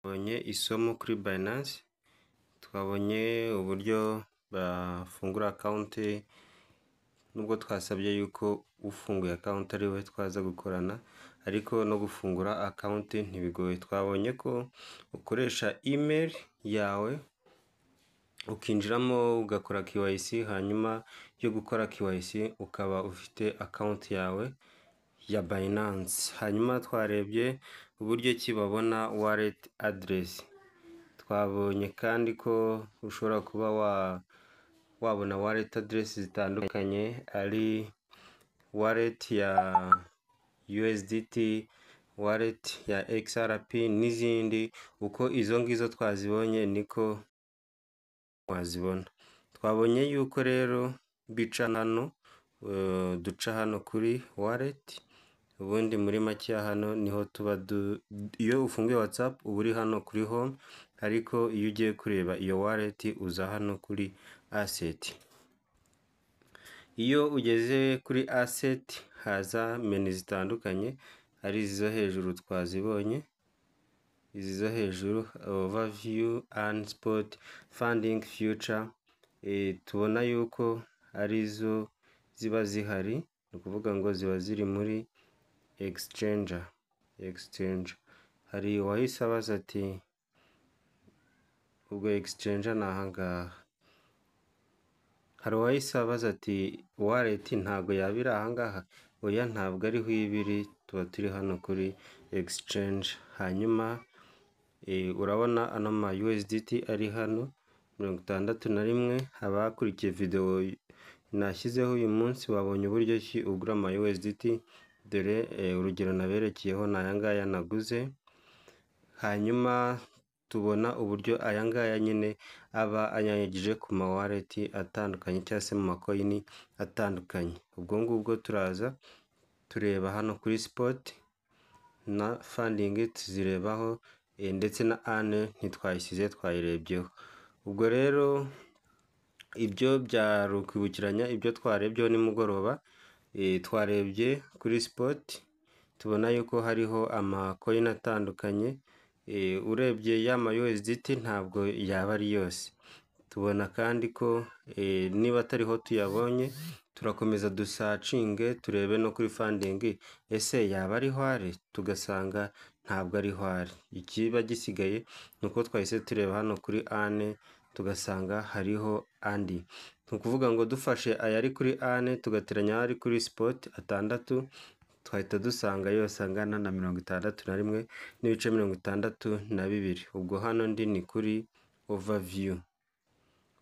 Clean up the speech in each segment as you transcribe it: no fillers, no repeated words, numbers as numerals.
Twabonye isomo kuri Binance, twabonye uburyo bafungura account, nubwo twasabye yuko ufunguye account ari we twaza gukorana, ariko no gufungura account ntibigoye. Twabonye ko ukoresha email yawe ukinjiramo ugakora KYC, hanyuma yo gukora KYC ukaba ufite account yawe ya Binance. Hanyuma twarebye uburyo ki babona wallet address. Twabonye kandi ko ushobora kuba wabona wallet address zitandukanye, ari wallet ya USDT, wallet ya XRP n'izindi. Uko izo ngizo twazibonye niko wazibona. Twabonye yuko rero bica hano, duca hano kuri wallet, ubundi muri make hano niho tuba. Iyo ufunguye WhatsApp uba uri hano kuri home, ariko iyo ugiye kureba iyo wallet uza hano kuri asset. Iyo ugeze kuri asset haza menu zitandukanye, ari izi zo hejuru twazibonye, izi zo hejuru: overview, earn, spot, funding, future. Tubona yuko arizo ziba zihari, ni ukuvuga ngo ziba ziri muri exchange. Hari uwahise abaza ati: "Ubwo exchange ni ahangaha?" Hari uwahise abaza ati: "Wallet ntabwo yaba iri ahangaha?" Oya, ntabwo ariho iba iri, tuba turi hano kuri exchange. Hanyuma urabona ano ma USDT ari hano 61. Abakurikiye video nashyizeho uyu munsi babonye uburyo ki ugura ama USDT. Dore urugero naberekeyeho ni aya ngaya naguze. Hanyuma tubona uburyo aya ngaya nyine aba anyanyagije ku ma wallet atandukanye cyangwa se mu ma coin atandukanye. Ubwo ngubwo turaza tureba hano kuri spot na funding tuzirebaho, ndetse na earn ntitwayisize, twayirebyeho. Ubwo rero ibyo byari ukwibukiranya ibyo twarebyeho nimugoroba. Twarebye kuri spot, tubona yuko hariho ama coin atandukanye. Urebye ya ma USDT ntabwo yaba ari yose. Tubona kandi ko niba atariho tuyabonye, turakomeza dusearchinge turebe no kuri funding, ese yaba ariho ari? Tugasanga ntabwo ariho ari. Ikiba gisigaye ni uko twahise tureba hano kuri earn, tugasanga hariho andi. Ni ukuvuga ngo dufashe ayari kuri earn tugateranya ari kuri spot atandatu, twahita dusanga yose angana na 61.62. Ubwo hano ndi ni kuri overview.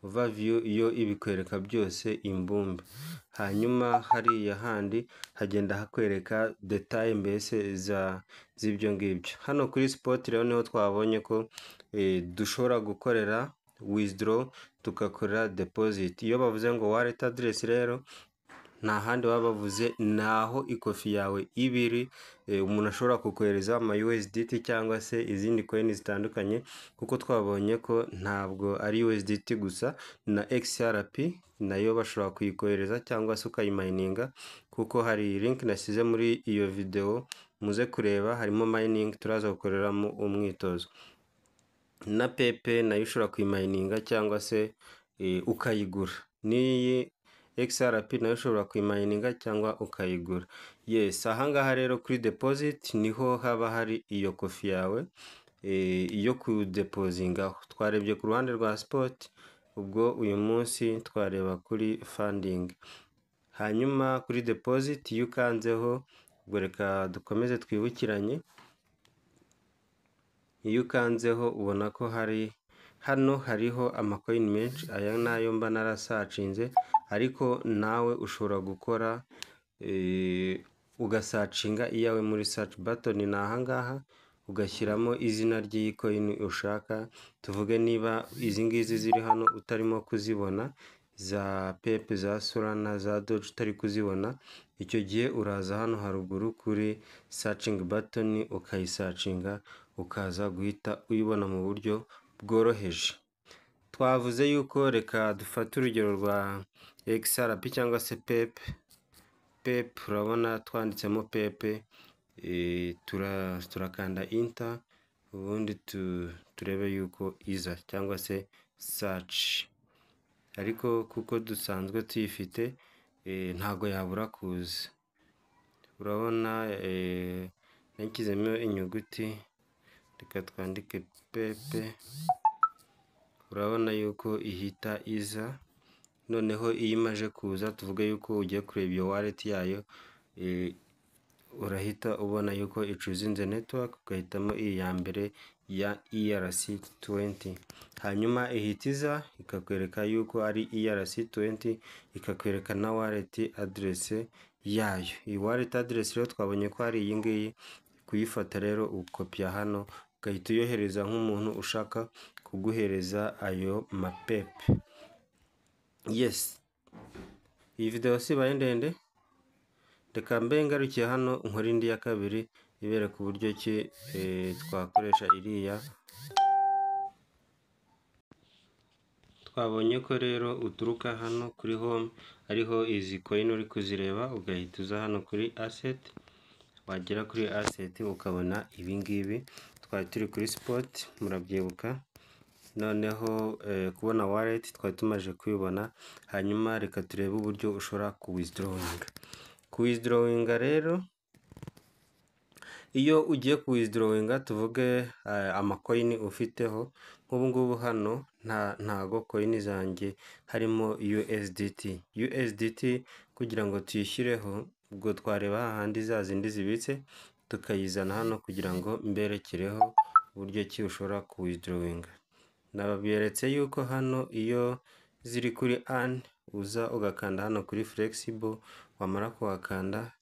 Overview iyo ibikwereka byose imbumbe, hanyuma hariya handi hagenda hakwereka détails mbese z'ibyo ngibyo. Hano kuri spot rero niho twabonye ko dushobora gukorera withdraw, tugakorera deposit. Iyo bavuze ngo wallet address rero, nta handi baba bavuze, ni aho ikofi yawe iba iri, umuntu ashobora kukohereza ama USDT cyangwa se izindi coin zitandukanye, kuko twabonye ko ntabwo ari USDT gusa, na XRP nayo bashobora kuyikohereza cyangwa se ukayimininga, kuko hari link nashyize muri iyo video muze kureba, harimo mining turaza gukoreramo umwitozo. Na Pepe nayo ushobora kuyimininga cyangwa se ukayigura. N'iyi XRP nayo ushobora kuyimininga cyangwa ukayigura. Yes, ahangaha rero kuri deposit niho haba hari iyo kofi yawe yo kudepozingaho. Twarebye ku ruhande rwa spot, ubwo uyu munsi twareba kuri funding. Hanyuma kuri deposit iyo ukanzeho, ubwo reka dukomeze twibukiranye, iyo ukanzeho ubona ko hari hano hariho ama coin menshi. Aya nayo mba narasearchinze, ariko nawe ushobora gukora ugasearchinga iyawe muri search button, ni ahangaha ugashyiramo izina ry'iyi coin ushaka. Tuvuge niba izi ngizi ziri hano utarimo kuzibona, za Pepe, za Solana, za Doge, utari kuzibona, icyo gihe uraza hano haruguru kuri searching button ukayisearchinga, ukaza guhita uyibona mu buryo bworoheje. Twavuze yuko reka dufate urugero rwa XRP cyangwa se Pepe. Pepe, urabona twanditsemo Pepe, turakanda enter. ubundi turebe yuko iza cyangwa se search, ariko kuko dusanzwe tuyifite ntago yabura kuza. Urabona nashyizemo inyuguti, reka twandike pepe, urabona yuko ihita iza. Noneho iyo imaze kuza, tuvuge yuko ugiye kureba iyo wallet yayo, urahita ubona yuko ichoosinze network, ugahitamo iyi ya mbere ya ERC20, hanyuma ihita iza ikakwereka yuko ari ERC20, ikakwereka na wallet address yayo. Iyi wallet address rero twabonye ko ari iyi ngiyi, kuyifata rero ukopiya hano ugahita uyohereza nk'umuntu ushaka kuguhereza ayo mapepe. Yes, iyi video si ibaye ndende, reka mbe ngarukiye hano nkore indi ya kabiri ibereka uburyo ki twakoresha iriya. Twabonye ko rero uturuka hano kuri home, ariho izi coin uri kuzireba, ugahita uza hano kuri asset, wagera kuri asset ukabona ibi ngibi. Twari turi kuri spot murabyibuka. Noneho kubona wallet twari tumaze kuyibona, hanyuma reka turebe uburyo ushobora kuwithdrawinga. Kuwithdrawinga rero, iyo ugiye kuwithdrawinga, tuvuge amacoin ufiteho, nk'ubu ngubu hano ntago coin zanjye harimo USDT. USDT kugira ngo tuyishyireho, ubwo twareba hahandi za zindi zibitse tukayizana hano kugira ngo mberekereho uburyo ki ushobora kuwithdrawinga. Nababeretse yuko hano iyo ziri kuri earn, uza ugakanda hano kuri flexible, wamara kuhakanda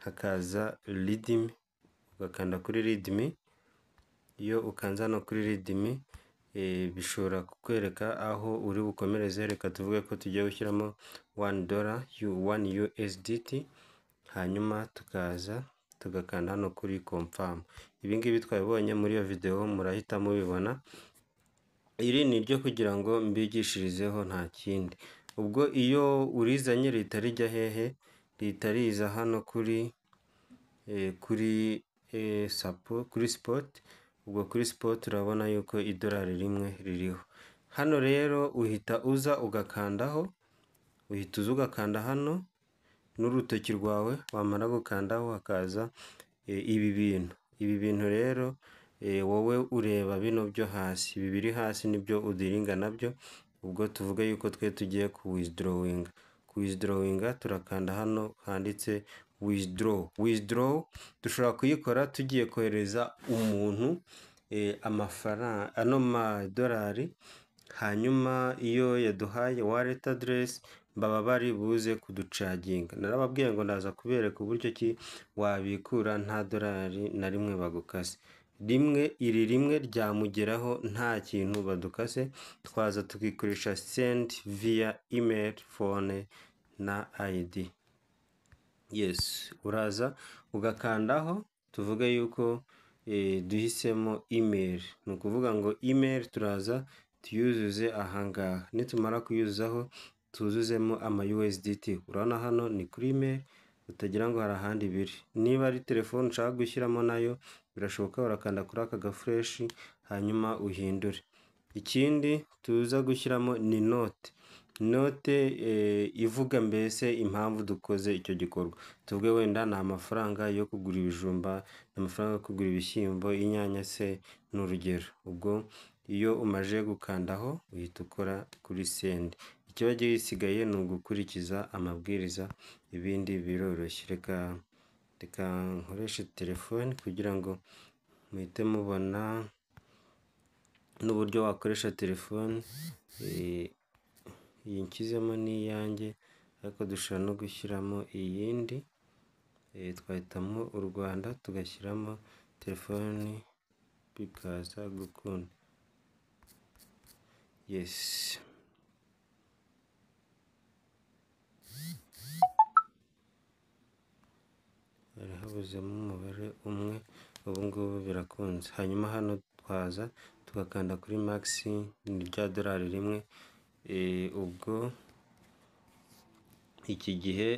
hakaza redeem, ugakanda kuri redeem. Iyo ukanze hano kuri redeem, bishobora kukwereka aho uri bukomereze. Reka tuvuge ko tugiye gushyiramo $1, 1 USDT, hanyuma tukaza tugakanda hano kuri confirm. Ibi ngibi twabibonye muri iyo video, murahita mubibona. Iri ni iryo kugira ngo mbigishirizeho, nta kindi. Ubwo iyo urizanye rihita rijya hehe? Rihita riza hano kuri sapo, kuri spot. Ubwo kuri spot urabona yuko $1 ririho. Hano rero uhita uza ugakandaho, uhita uza ugakanda hano n'urutoki rwawe, wamara gukandaho hakaza ibi bintu. Ibi bintu rero wowe ureba bino byo hasi, ibi biri hasi nibyo udealinga nabyo. Ubwo tuvuge yuko twe tugiye ku withdrawinga. Ku withdrawinga turakanda hano handitse withdraw. Withdraw dushobora kuyikora tugiye kohereza umuntu amafaranga, ano madolari, hanyuma iyo yaduhaye wallet address baba bari buze kuducharginga. Narababwiye ngo ndaza kubereka uburyo ki wabikura nta dolari na rimwe bagukase. Rimwe iri rimwe ryamugeraho nta kintu badukase, twaza tukikoresha send via email, phone na ID. Yes, uraza ugakandaho, tuvuge yuko duhisemo email, ni ukuvuga ngo email turaza tuyuzuze ahangaha. Nitumara kuyuzuzaho tuzuzemo ama USDT. Urabona hano ni kuri email, utagira ngo hari ahandi biri. Niba ari telefone ushaka gushyiramo nayo birashoboka, urakanda kuri aka gaflèche hanyuma uhindure. Ikindi tuza gushyiramo ni note. Note ivuga mbese impamvu dukoze icyo gikorwa. Tuvuge wenda ni amafaranga yo kugura ibijumba, ni amafaranga yo kugura ibishyimbo, inyanya se, ni urugero. Ubwo iyo umaze gukandaho uhita ukora kuri send. Ikiba gisigaye ni ugukurikiza amabwiriza, ibindi biroroshye. Reka nkoreshe telefone kugira ngo muhite mubona n'uburyo wakoresha telefone. Iyi nshyizemo ni iyanjye, ariko dushobora no gushyiramo iyindi. Twahitamo u Rwanda tugashyiramo telefoni bikaza gukunda. Yes, hari habuzemo umubare umwe, ubu ngubu birakunze. Hanyuma hano twaza tugakanda kuri max, ni rya $1. Ubwo iki gihe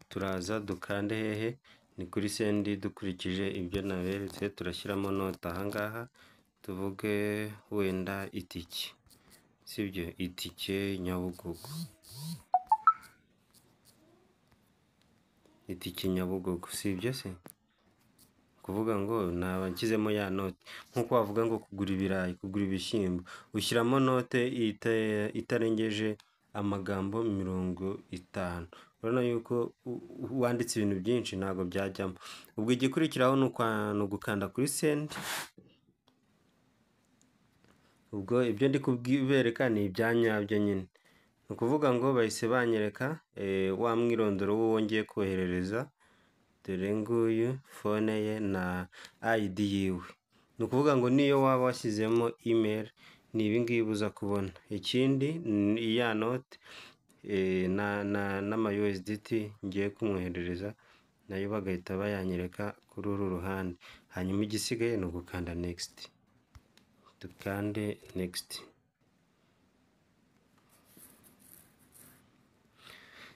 turaza dukande hehe? Ni kuri send dukurikije ibyo naberetse, turashyiramo note ahangaha. Tuvuge wenda itike, sibyo? Itike Nyabugogo, itike Nyabugogo, sibyo se? Kuvuga ngo naba nshyizemo ya note, nk'uko wavuga ngo kugura ibirayi, kugura ibishyimbo, ushyiramo note itarengeje amagambo 50. Urabona yuko wanditse ibintu byinshi ntabwo byajyamo. Ubwo igikurikiraho ni ugukanda kuri send. Ubwo ibyo ndi kubereka ni ibya nyabyo nyine. Ni ukuvuga ngo bahise banyereka wa mwirondoro w'uwo ngiye koherereza, dore nguyu, phone ye na ID yiwe. Ni ukuvuga ngo niyo waba washyizemo email, ni ibi ngibi uza kubona. Ikindi ni ya note n'ama USDT ngiye kumwoherereza, nayo bagahita bayanyereka kuri uru ruhande. Hanyuma igisigaye ni ugukanda next. Dukande next.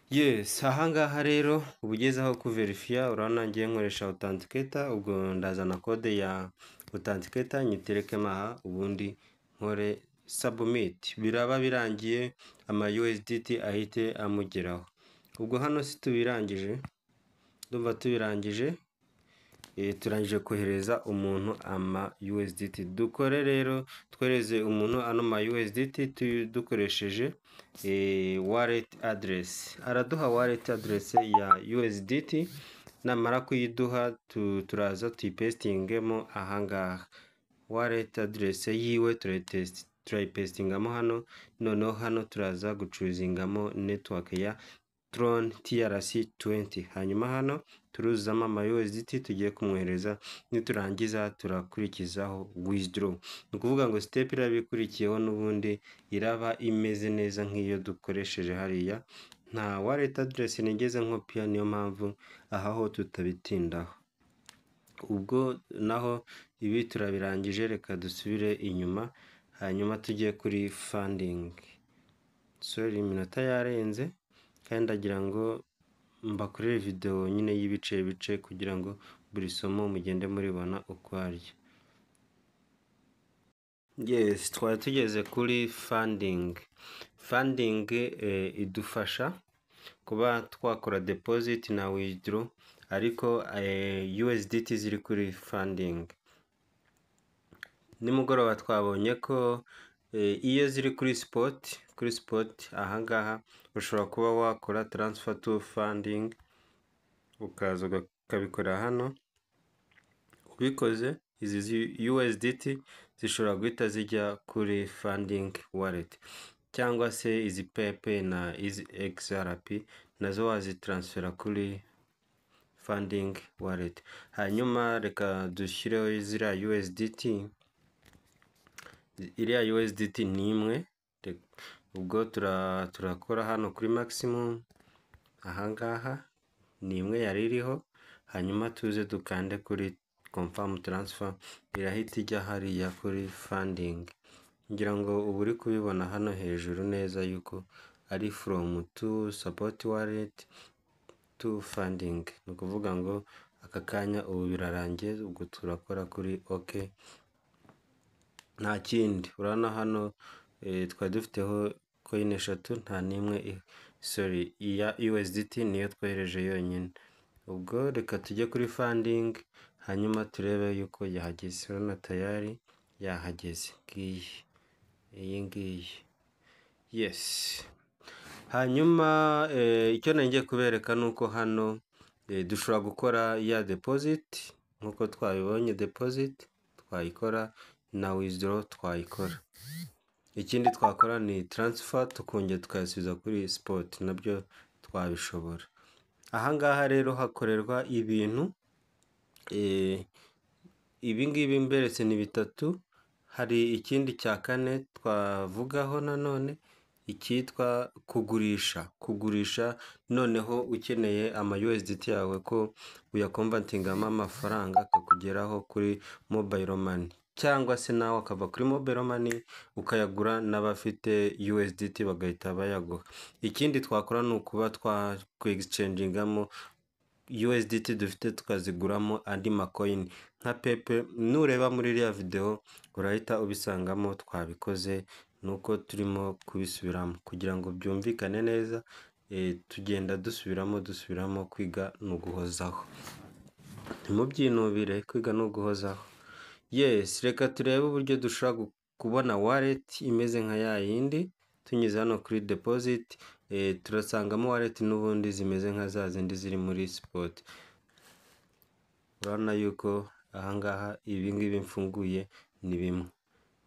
Yes, ahangaha rero uba ugeze aho kuverifiya. Urabona ngiye nkoresha authenticator, ubwo ndazana code ya authenticator nyiterekemo aha, ubundi nkore submit. Biraba birangiye, ama USDT ahite amugeraho. Ubwo hano si tubirangije? Ndumva tubirangije. Turangije kohereza umuntu ama USDT. Dukore rero twohereze umuntu ano ma USDT dukoresheje wallet address. Araduha wallet address ya USDT, namara kuyiduha turaza tuyipesitingemo ahangaha. Wallet address yiwe turayipesitingamo hano, noneho hano turaza gucuzingamo network ya Tron TRC20. Hanyuma hano turuzamo ama USDT tugiye kumwohereza, niturangiza turakurikizaho withdraw. Ni ukuvuga ngo step iraba ikurikiyeho n'ubundi iraba imeze neza nk'iyo dukoresheje hariya. Nta wallet address nigeze nkopiya, niyo mpamvu aha ho tutabitindaho. Ubwo naho ibi turabirangije, reka dusubire inyuma hanyuma tujye kuri funding. Sorry, iminota yarenze, kandi ndagira ngo mbakorere video nyine y'ibice bice kugira ngo buri somo mugende muribona ukwaryo. Yes, twari tugeze kuri funding. Funding idufasha kuba twakora deposit na withdraw, ariko USDT ziri kuri funding. Nimugoroba twabonye ko iyo ziri kuri spot, kuri spot ahangaha ushobora kuba wakora transfer to funding, ukaza ukabikora hano. Ubikoze izi USDT zishobora guhita zijya kuri funding wallet, cyangwa se izi Pepe na izi XRP nazo wazitransfera kuri funding wallet. Hanyuma reka dushyireho ziriya USDT. Iriya USDT ni imwe, ubwo turakora hano kuri maximum, ahangaha ni imwe yari iriho, hanyuma tuze dukande kuri confirm transfer, irahita ijya hariya kuri funding. Ngira ngo uba uri kubibona hano hejuru neza yuko ari from to support wallet to funding. Ni ukuvuga ngo aka kanya ubu birarangiye, ubwo turakora kuri OK, nta kindi. Urabona hano twari dufiteho coin 3, nta n'imwe, sorry, iya USDT niyo twohereje yonyine. Ubwo reka tujye kuri funding hanyuma turebe yuko yahageze. Urabona tayari yahageze, ngiyi, iyi ngiyi. Yes. Hanyuma icyo ngiye kubereka ni uko hano dushobora gukora ya deposit nk'uko twabibonye, deposit twayikora na withdraw twayikora. Ikindi twakora ni transfer, tukongera tukayasubiza kuri spot, nabyo twabishobora. Ahangaha rero hakorerwa ibintu ibi ngibi mberetse ni bitatu. Hari ikindi cya kane twavugaho nanone, icyitwa kugurisha. Kugurisha noneho ukeneye ama USDT yawe ko uyakonvatingamo amafaranga akakugeraho kuri mobile money, cyangwa se nawe akava kuri mobile money ukayagura n'abafite USDT bagahita bayaguha. Ikindi twakora ni ukuba twakwe-exchangingamo USDT dufite tukaziguramo andi makoyini nka Pepe. Nureba muri iriya videwo urahita ubisangamo, twabikoze nuko turimo kubisubiramo kugira ngo byumvikane neza. Tugenda dusubiramo dusubiramo, kwiga ni uguhozaho, ntimubyinubire, kwiga ni uguhozaho. Yes, reka turebe uburyo dushobora kubona wallet imeze nka ya yindi tunyuze hano kuri deposit. Turasangamo wallet n'ubundi zimeze nka za zindi ziri muri spot. Urabona yuko ahangaha ibi ngibi mfunguye ni bimwe.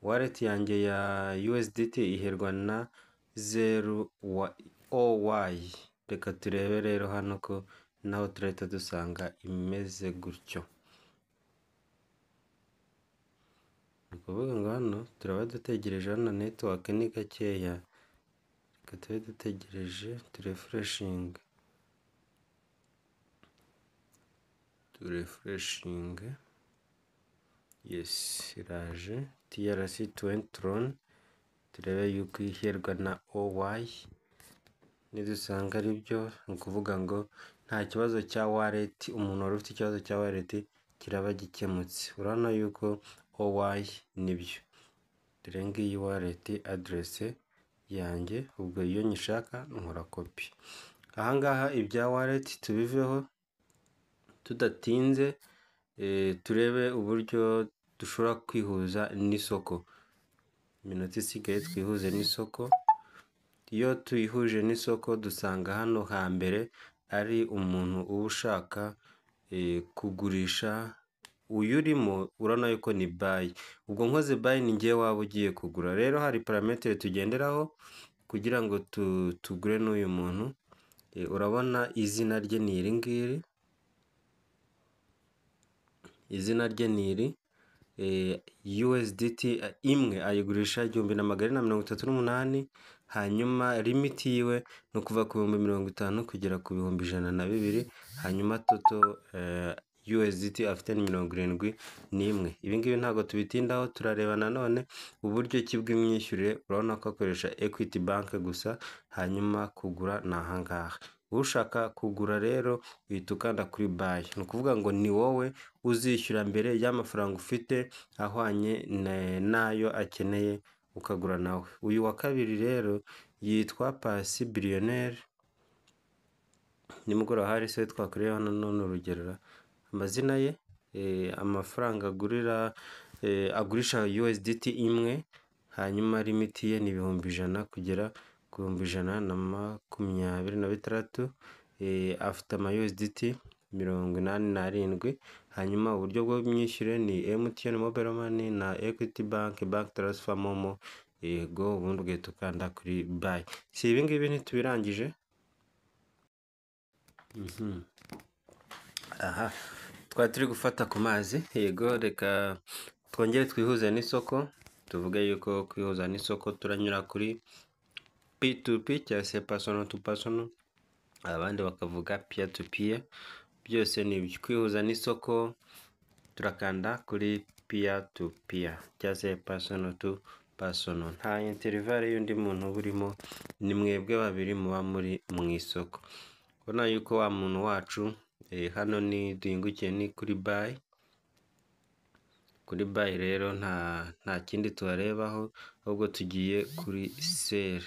Wallet yanjye ya USDT iherwa na 0 OY. Reka turebe rero hano ko naho turahita dusanga imeze gutyo. Ni ukuvuga ngo hano turaba dutegereje, hano network ni gakeya, reka tube dutegereje turefureshinge, turefureshinge. Yes, iraje TRC20 Tron, turebe yuko iherwa na OY. Nidusanga ari byo, ni ukuvuga ngo nta kibazo cya wallet, umuntu wari ufite ikibazo cya wallet kiraba gikemutse. Urabona yuko OY nibyo. Dore ngiyi wallet address yanjye, ubwo iyo nyishaka nkora kopi. Ahangaha ibya wallet tubiveho tudatinze, turebe uburyo dushobora kwihuza n'isoko. Iminota isigaye twihuze n'isoko. Iyo tuyihuje n'isoko dusanga hano hambere ari umuntu uba ushaka kugurisha, uyu urimo urabona yuko ni buy. Ubwo nkoze buy ni njye waba ugiye kugura. Rero hari parametere tugenderaho kugira ngo tugure n'uyu muntu. Urabona izina rye ni iri ngiri, izina rye ni iri. USDT imwe ayigurisha 1438, hanyuma limit yiwe ni ukuva ku 50,000 kugera ku 102,000, hanyuma total USDT afite ni 71. Ibi ngibi ntabwo tubitindaho, turareba nanone uburyo ki bw'imyishyurire. Urabona ko akoresha Equity Bank gusa, hanyuma kugura ni ahangaha. Ushaka kugura rero uhita ukanda kuri buy, ni ukuvuga ngo ni wowe uzishyura mbere y'amafaranga ufite ahwanye n'ayo akeneye, ukagura nawe. Uyu wa kabiri rero yitwa Pasi Billionaire, nimugoroba hari se twakoreye hano none urugero, amazina ye, amafaranga agurira, agurisha USDT imwe, hanyuma limit ye ni 100,000 kugera ku 126,000, afite ama USDT 87, hanyuma uburyo bw'imyishyurire ni MTN Mobile Money na Equity Bank, Bank Transfer, Momo, yego, ubundi ugahita ukanda kuri buy. Si ibi ngibi ntitubirangije. Aha twari turi gufata ku mazi. Yego, reka twongere twihuze n'isoko. Tuvuge yuko kwihuza n'isoko turanyura kuri P2P cyangwa se personal to personal, abandi bakavuga peer to peer, byose ni kwihuza n'isoko. Turakanda kuri peer to peer cyangwa se personal to personal, nta interivale y'undi muntu burimo, ni mwebwe babiri muba muri mu isoko. Ubona yuko wa muntu wacu hano ni duhingukiye ni kuri buy. Kuri buy rero nta kindi tuharebaho, ahubwo tugiye kuri sell.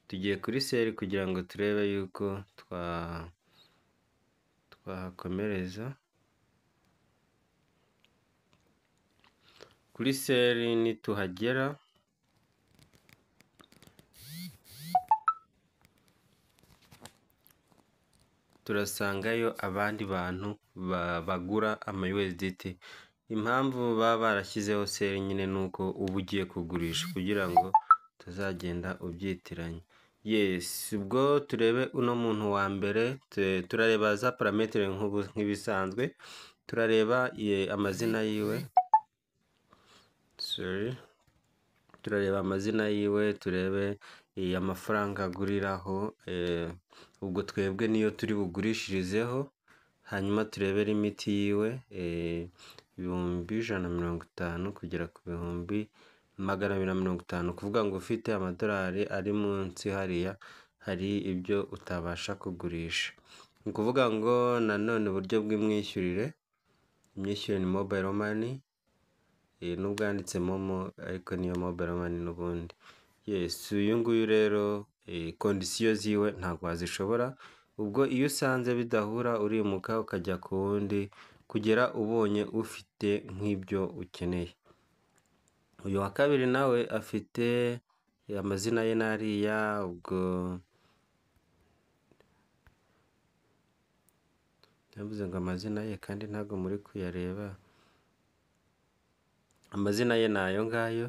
Tugiye kuri sell kugira ngo turebe yuko twahakomereza. Kuri sell nituhagera turasangayo abandi bantu bagura ama USDT. Impamvu baba barashyizeho sell nyine nuko uba ugiye kugurisha kugira ngo utazagenda ubyitiranya. Yes, ubwo turebe uno muntu wa mbere, turareba za parametere nk'ibisanzwe, turareba amazina yiwe, sorry, turareba amazina yiwe, turebe amafaranga aguriraho, ubwo twebwe niyo turi bugurishirizeho, hanyuma turebe limit yiwe, 150,000 kugera ku 250,000, kuvuga ngo ufite amadolari ari munsi hariya hari ibyo utabasha kugurisha. Ni ukuvuga ngo nanone uburyo bw'imyishyurire, imyishyurire ni mobile money, nubwo yanditse momo ariko niyo mobile money n'ubundi. Yes, uyu nguyu rero condition ziwe ntabwo wazishobora, ubwo iyo usanze bidahura urimuka ukajya ku wundi kugera ubonye ufite nk'ibyo ukeneye. Uyu wa kabiri nawe afite amazina ye n'ariya, ubwo yavuze ngo amazina ye kandi ntabwo muri kuyareba, amazina ye ni ayo ngayo,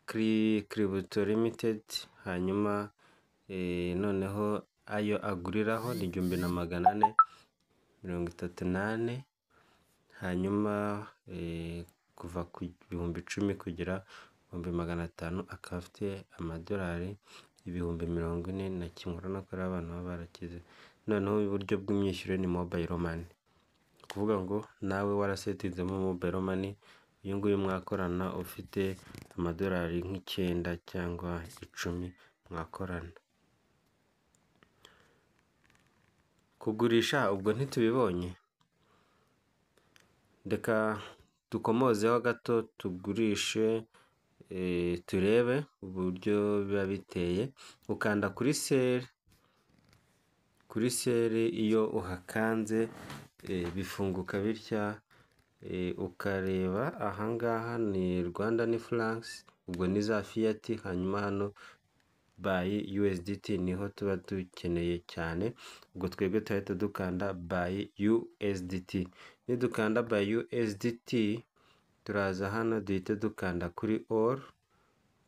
Crypto Limited, hanyuma noneho ayo aguriraho ni 1434, hanyuma kuva ku 10,000 kugera 500,000, akaba afite amadolari 41,000. Urabona ko ari abantu baba barakize. Noneho uburyo bw'imyishyurire ni mobile money, ni ukuvuga ngo nawe warasetinzemo mobile money, uyu nguyu mwakorana ufite amadolari nk'icyenda cyangwa 10 mwakorana. Kugurisha ubwo ntitubibonye, reka dukomozeho gato tugurishe, turebe uburyo biba biteye. Ukanda kuri sell, kuri sell iyo uhakanze bifunguka bitya, ukareba ahangaha ni Rwanda ni francs, ubwo ni za fiat, hanyuma hano buy USDT niho tuba dukeneye cyane, ubwo twebwe turahita dukanda buy USDT. Nidukanda buy USDT turaza hano duhite dukanda kuri all,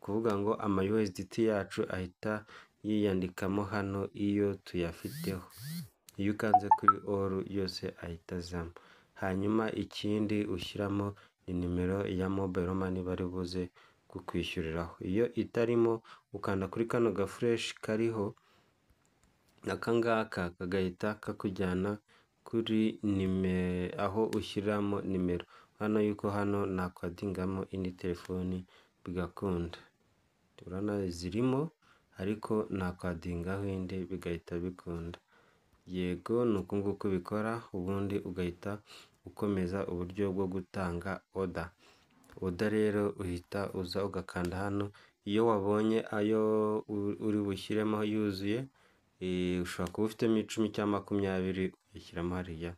kuvuga ngo ama USDT yacu ahita yiyandikamo hano iyo tuyafiteho. Iyo ukanze kuri all yose ahita azamo. Hanyuma ikindi ushyiramo ni nimero ya mobile money bari buze kukwishyuriraho. Iyo itarimo ukanda kuri kano gafureshi kariho aka ngaka kagahita kakujyana kuri nimero aho ushyiramo nimero. Hano yuko hano nakwadingamo indi telefoni bigakunda, urabona zirimo ariko nakwadingaho indi bigahita bikunda. Yego ni uku nguku ubikora, ubundi ugahita ukomeza uburyo bwo gutanga order. Order rero uhita uza ugakanda hano, iyo wabonye ayo uri bushyiremo yuzuye, ushobora kuba ufitemo 10 cyangwa 20 uyashyiramo hariya,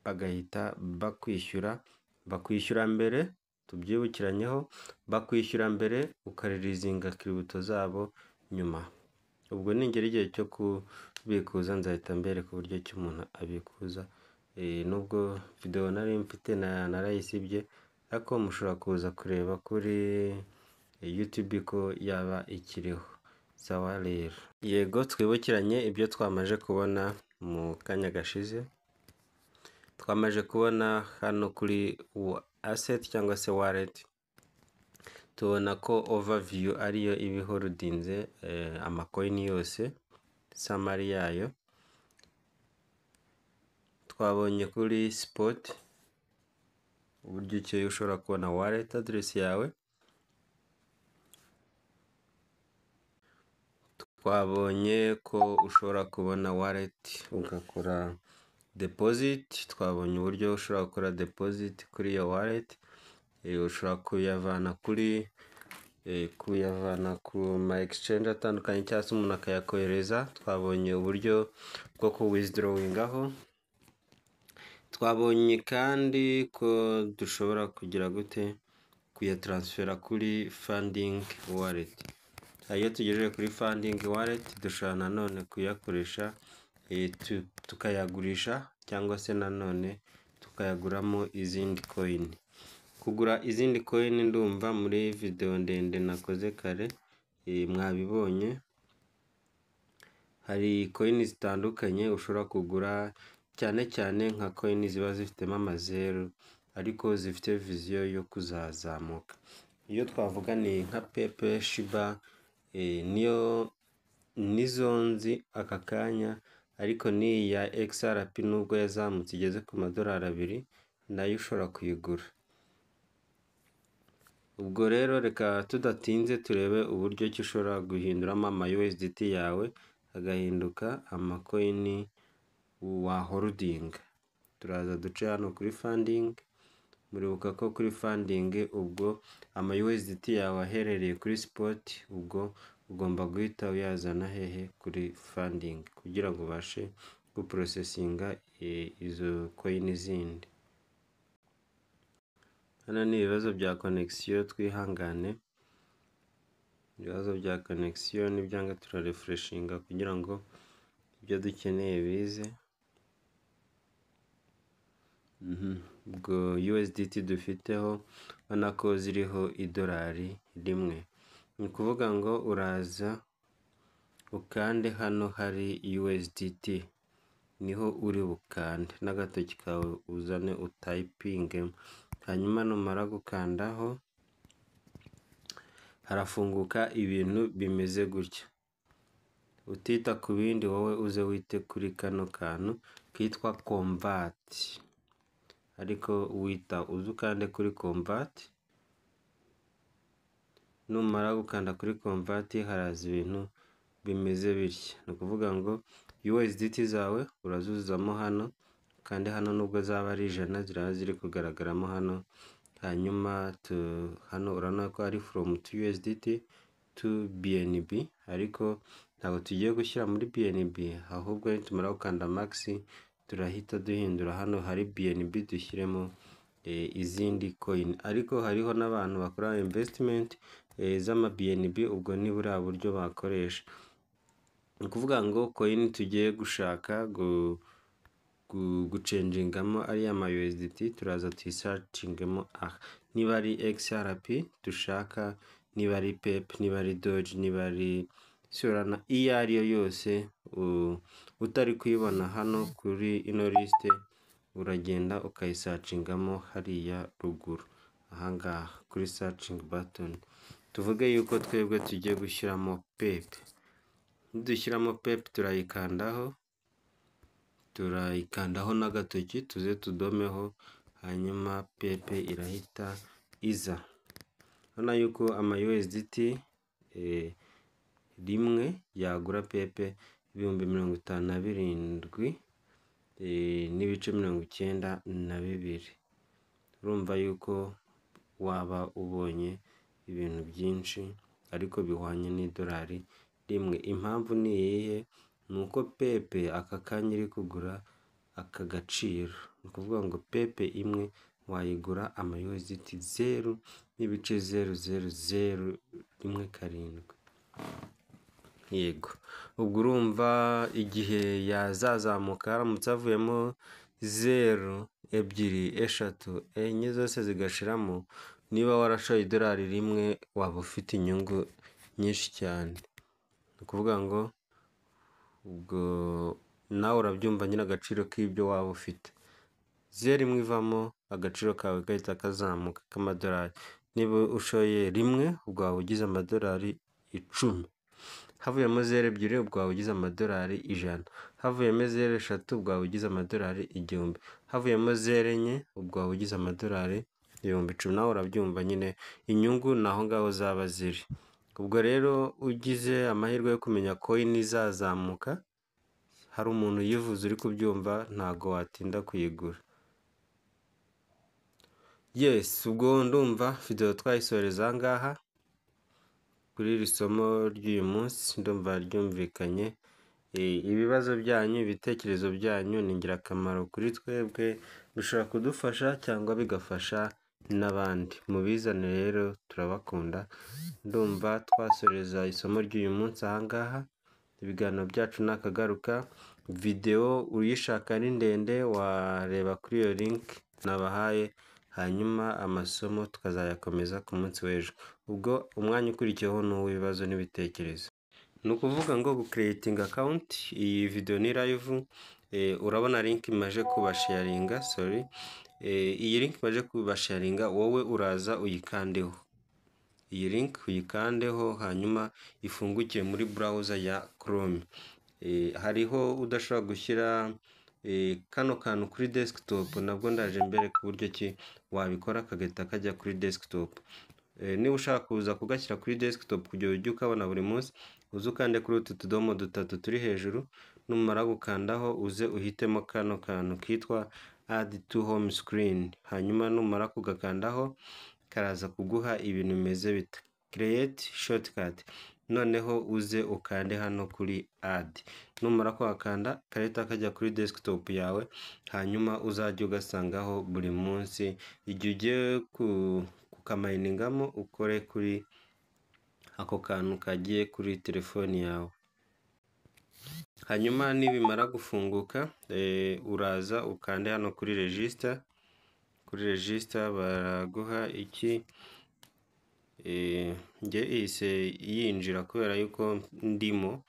bagahita bakwishyura. Bakwishyura mbere, tubyibukiranyeho, bakwishyura mbere ukaririzinga crypto zabo nyuma. Ubwo ningera igihe cyo kubikuza nzahita mbereka uburyo ki umuntu abikuza, nubwo video nari mfite narayisibye, ariko mushobora kuza kureba kuri YouTube ko yaba ikiriho. Sawa rero, yego twibukiranye ibyo twamaze kubona mu kanya gashize. Twamaze kubona hano kuri asset cyangwa se wallet, tubona ko overview ariyo iba iholudinze amacoin yose, summary yayo. Twabonye kuri spot uburyo ki ushobora kubona wallet address yawe. Twabonye ko ushobora kubona wallet ugakora deposit, twabonye uburyo ushobora gukora deposit kuri iyo wallet, ushobora kuyavana kuri kuyavana ku ma exchange atandukanye cyangwa se umuntu akayakohereza. Twabonye uburyo bwo ku withdrawingaho. Twabonye kandi ko dushobora kugira gute kuyatransfera kuri funding wallet. Iyo tugejeje kuri funding wallet dushobora nanone kuyakoresha tukayagurisha cyangwa se nanone tukayaguramo izindi coin. Kugura izindi coin ndumva muri video ndende nakoze kare mwabibonye, hari coin zitandukanye ushobora kugura, cyane cyane nka coin ziba zifitemo amazeru ariko zifite vision yo kuzazamuka. Iyo twavuga ni nka Pepe, Shiba, niyo nizo nzi aka kanya, ariko n'iyi ya XRP nubwo yazamutse igeze ku madolari 2 nayo ushobora kuyigura. Ubwo rero reka tudatinze turebe uburyo ki ushobora guhinduramo ama USDT yawe agahinduka amacoin Waholdinga, turaza duce hano kuri funding. Muribuka ko kuri funding ubwo ama USDT yawe aherereye kuri spot, ubwo ugomba guhita uyazana hehe? Kuri funding, kugira ngo ubashe guprocessinga izo coin zindi. Hano ni ibibazo bya connection, twihangane. Ibibazo bya connection nibyanga turarefreshinga kugira ngo ibyo dukeneye bize. Ubwo USDT dufiteho ubona ko ziriho $1. Ni ukuvuga ngo uraza ukande hano hari USDT, niho uri bukande n'agatoki kawe, uzane utypinge. Hanyuma numara gukandaho harafunguka ibintu bimeze gutya. Utita ku bindi, wowe uze wite kuri kano kantu kitwa convert, ariko wita uze ukande kuri convert. Numara gukanda kuri convert haraza ibintu bimeze bitya. Ni ukuvuga ngo USDT zawe urazuzamo hano, kandi hano nubwo zaba ari 100 ziraba ziri kugaragaramo hano. Hanyuma hano urabona ko ari from to USDT to BNB, ariko ntabwo tugiye gushyira muri BNB, ahubwo nitumara gukanda max turahita duhindura hano hari BNB dushyiremo izindi coin. Ariko hariho n'abantu bakora investment z'ama BNB, ubwo ni buriya buryo bakoresha. Ni ukuvuga ngo coin tugiye gushaka guchangingamo ariya ma USDT, turaza tuyisearchingemo aha. Niba ari XRP dushaka, niba ari PEP, niba ari Doge, niba ari Solana, iyo ariyo yose utari kuyibona hano kuri ino liste, uragenda ukayisearchingamo hariya ruguru ahangaha kuri searching button. Tuvuge yuko twebwe tugiye gushyiramo PEP. Nidushyiramo PEP turayikandaho, turayikandaho n'agatoki tuze tudomeho, hanyuma PEP irahita iza. Urabona yuko ama USDT 1 yagura PEP 57.92 FTT. Urumva yuko waba ubonye ibintu byinshi ariko bihwanye n'$1. Impamvu ni iyihe? Ni uko PEP aka kanya iri kugura aka gaciro. Ni ukuvuga ngo PEP imwe wayigura ama USDT 0.00017. Yego, ubwo urumva igihe yazazamuka, haramutse havuyemo zeru ebyiri, eshatu, enye zose zigashiramo, niba warashoye $1 waba ufite inyungu nyinshi cyane. Ni ukuvuga ngo ubwo nawe urabyumva nyine agaciro k'ibyo waba ufite. Zeru imwe ivamo, agaciro kawe gahita kazamuka k'amadolari. Niba ushoye 1 ubwo waba ugize $10. Havuyemo zeru ebyiri ubwo waba ugize $100. Havuyemo zeru eshatu ubwo waba ugize $1000. Havuyemo zeru enye ubwo waba ugize $10,000. Nawe urabyumva nyine inyungu ni aho ngaho zaba ziri. Ubwo rero ugize amahirwe yo kumenya coin izazamuka, hari umuntu uyivuze uri kubyumva, ntago watinda kuyigura. Yes, ubwo ndumva video twayisoreza aha ngaha kuri iri somo ry'uyu munsi, ndumva ryumvikanye. Ibibazo byanyu, ibitekerezo byanyu ni ingirakamaro kuri twebwe, bishobora kudufasha cyangwa bigafasha n'abandi. Mubizane rero, turabakunda. Ndumva twasoreza isomo ry'uyu munsi aha ngaha. Ibiganiro byacu nakagaruka. Video uyishaka ari ndende wareba kuri iyo link nabahaye, hanyuma amasomo tukazayakomeza ku munsi w'ejo. Ubwo umwanya ukurikiyeho ni uw'ibibazo n'ibitekerezo. Ni ukuvuga ngo gucreatinga account, iyi video ni live, urabona link imaze kubasharinga, sorry, iyi link imaze kubasharinga, wowe uraza uyikandeho. Iyi link uyikandeho, hanyuma ifungukire muri browser ya Chrome. Hariho udashobora gushyira kano kantu kuri desktop, nabwo ndaje mbereka uburyo ki wabikora kagahita kajya kuri desktop. Niba ushaka kuza kugashyira kuri desktop kugira ujye ukabona buri munsi, uze ukande kuri utu tudomo dutatu turi hejuru. Numara gukandaho, uze uhitemo kano kantu kitwa "Add to home screen". Hanyuma numara kugakandaho, karaza kuguha ibintu bimeze bita "Create shortcut". Noneho uze ukande hano kuri "Add". Numara kuhakanda, karahita kajya kuri desktop yawe, hanyuma uzajya ugasangaho buri munsi. Igihe ugiye kukamayiningamo, ukore kuri ako kantu kagiye kuri telefoni yawe. Hanyuma nibimara gufunguka, uraza ukande hano kuri "Register". Kuri "Register" baraguha iki? Njye ihise yinjira kubera yuko ndimo,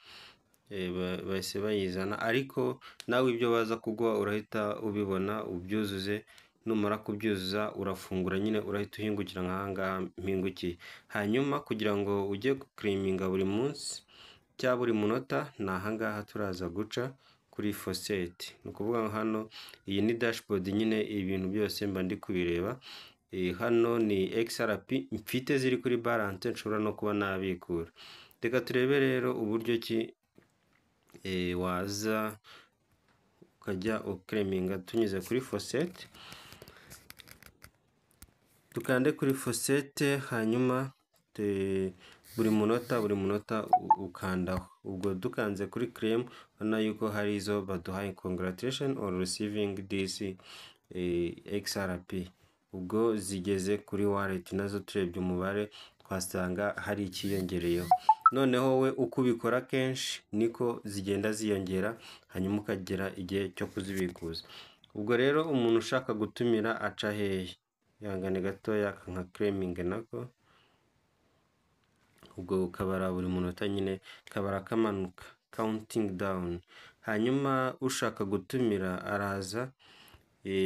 bahise bayizana, ariko nawe ibyo baza kuguha urahita ubibona ubyuzuze. Numara kubyuzuza, urafungura nyine, urahita uhingukira nk'aha ngaha mpingukiye. Hanyuma kugira ngo ujye guclaiminga buri munsi cyangwa buri munota, ni aha ngaha turaza guca kuri "Faucet". Ni ukuvuga ngo hano iyi ni dashboard nyine, ibintu byose mba ndi kubireba. Hano ni XRP mfite ziri kuri balance, nshobora no kuba nabikura. Reka turebe rero uburyo ki waza ukajya uclaiminga tunyuze kuri faucet. Dukande kuri "Faucet", hanyuma buri munota ukandaho. Ubwo dukanze kuri "Claim", urabona yuko hari izo baduhaye: "Congratulation on receiving this XRP". Ubwo zigeze kuri wallet, nazo turebye umubare twasanga hari ikiyongereyeho. Noneho we uko ubikora kenshi niko zigenda ziyongera, hanyuma ukagera igihe cyo kuzibikuza. Ubwo rero umuntu ushaka gutumira aca hehe? Ihangane gatoya nka claiming nako. Ubwo ukabara buri munota nyine, kabara kamanuka, counting down. Hanyuma ushaka gutumira araza,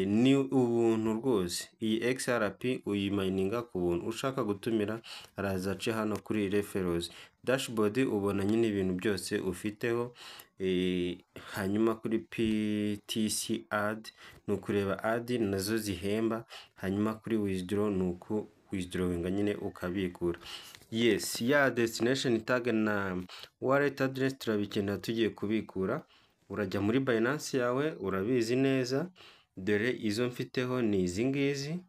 ni ubuntu rwose, iyi XRP uyimayininga ku buntu. Ushaka gutumira araza ace hano kuri "Referrals". Dashboard ubona nyine ibintu byose ufiteho. Hanyuma kuri PTC "Add" ni ukureba ad nazo zihemba. Hanyuma kuri "Withdraw" ni uku withdrawinga nyine, ukabikura. Yes, ya destination tag na wallet address turabikenera tugiye kubikura. Urajya muri Binance yawe, urabizi neza. Dore izo mfiteho ni izi ngizi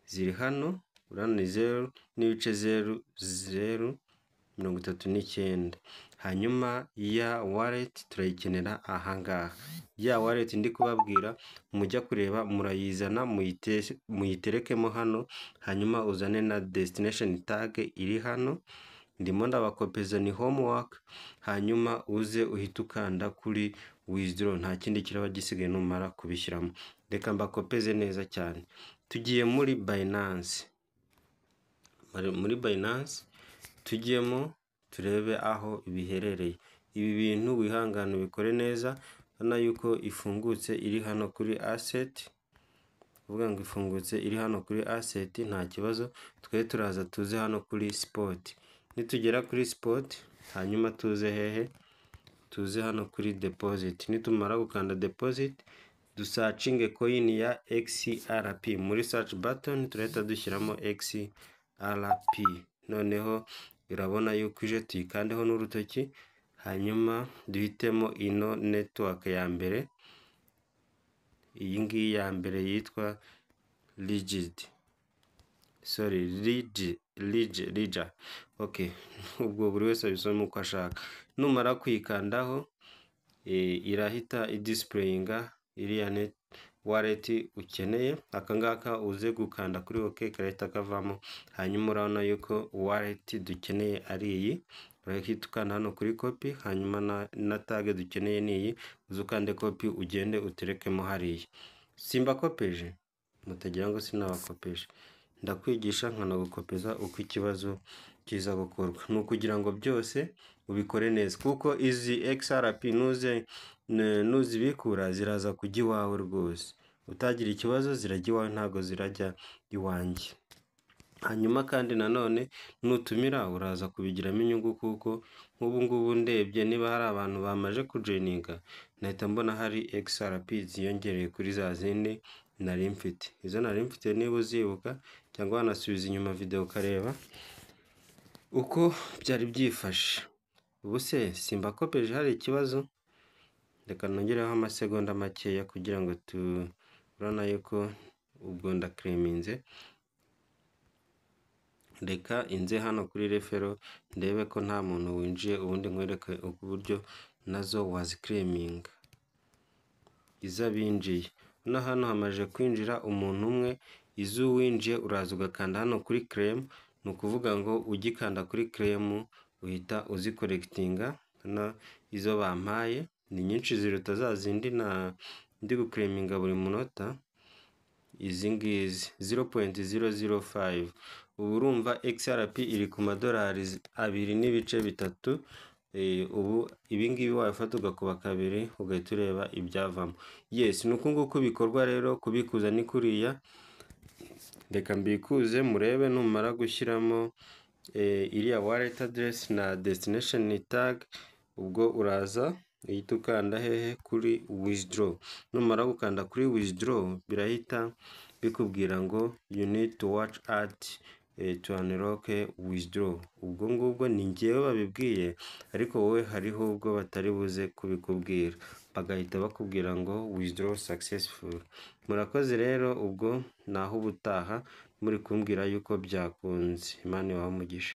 ziri hano, urabona ni 0.0039. Hanyuma ya wallet turayikenera ahangaha, ya wallet ndi kubabwira mujya kureba, murayizana muyiterekemo hano. Hanyuma uzane na destination tag iri hano, ndimo ndabakopeza, ni homework. Hanyuma uze uhite ukanda kuri "Withdraw", nta kindi kiraba gisigaye numara kubishyiramo. Reka mbakopeze neza cyane. Tugiye muri Binance, muri Binance tujyemo turebe aho biherereye. Ibi bintu wihangane ubikore neza. Urabona yuko ifungutse iri hano kuri "Asset", kuvuga ngo ifungutse iri hano kuri "Asset", nta kibazo. Twe turaza tuze hano kuri "Spot". Nitugera kuri "Spot", hanyuma tuze hehe? Tuze hano kuri "Deposit". Nitumara gukanda "Deposit", dusearchinge coin ya XRP. Muri search button turahita dushyiramo XRP. Noneho urabona yuko ije, tuyikandeho n'urutoki, hanyuma duhitemo ino network ya mbere, iyi ngiyi ya mbere yitwa Rigid, sorry, Ledger. Okay, ubwo buri wese abisoma uko ashaka. Numara kuyikandaho, irahita idisplayinga iriya net wallet ukeneye. Aka ngaka uze gukanda kuri "OK", karahita kavamo. Hanyuma urabona yuko wallet dukeneye ari iyi, urahita ukanda hano kuri "Copy". Hanyuma na tag dukeneye ni iyi, uze ukande "Copy", ugende uterekemo hariya. Simbakopeje, mutagira ngo sinabakopeje. Ndakwigisha nkanagukopeza uko ikibazo kiza gukorwa, ni ukugira ngo byose ubikore neza, kuko izi XRP nuze nuzibikura ziraza kujya iwawe rwose, utagira ikibazo, zirajya iwawe, ntabwo zirajya iwanjye. Hanyuma kandi nanone nutumira uraza kubigiramo inyungu, kuko nk'ubu ngubu ndebye niba hari abantu bamaze kujoininga, nahita mbona hari XRP ziyongereye kuri za zindi. nari mfite. Izo nari mfite niba uzibuka, cyangwa wanasubiza inyuma video ukareba uko byari byifashe. Ubu se simbakopeje, hari ikibazo? Reka nongereho amasegonda makeya kugira ngo turabona yuko ubwo ndaclaiminze. Reka inze hano kuri referral ndebe ko nta muntu winjiye, ubundi nkwereke uburyo nazo waziclaiminga iz'abinjiye. Hano hano hamaze kwinjira umuntu umwe, iz'uwinjiye uraza ugakanda hano kuri claim, ni ukuvuga ngo ugikanda kuri claim uhita uzicollectinga. Hano izo bampaye ni nyinshi ziruta za zindi na ndi guclaiminga buri munota, izi ngizi 0.005. Ubu urumva XRP iri ku madolari 2.3, ubu ibi ngibi wabifata ugakuba kabiri ugahita ureba ibyavamo. Yes, ni uku nguku bikorwa rero, kubikuza ni kuriya. Reka mbikuze murebe. Numara gushyiramo iriya wallet address na destination tag, ubwo uraza uhita ukanda hehe? Kuri withdraw. Numara gukanda kuri withdraw, birahita bikubwira ngo "You need to watch at to unlock withdraw". Ubwo ngubwo ni njyewe babibwiye, ariko wowe hariho ubwo batari buze kubikubwira, bagahita bakubwira ngo "Withdraw successful". Murakoze rero, ubwo naho ubutaha muri kumbwira yuko byakunze. Imana ibahe umugisha.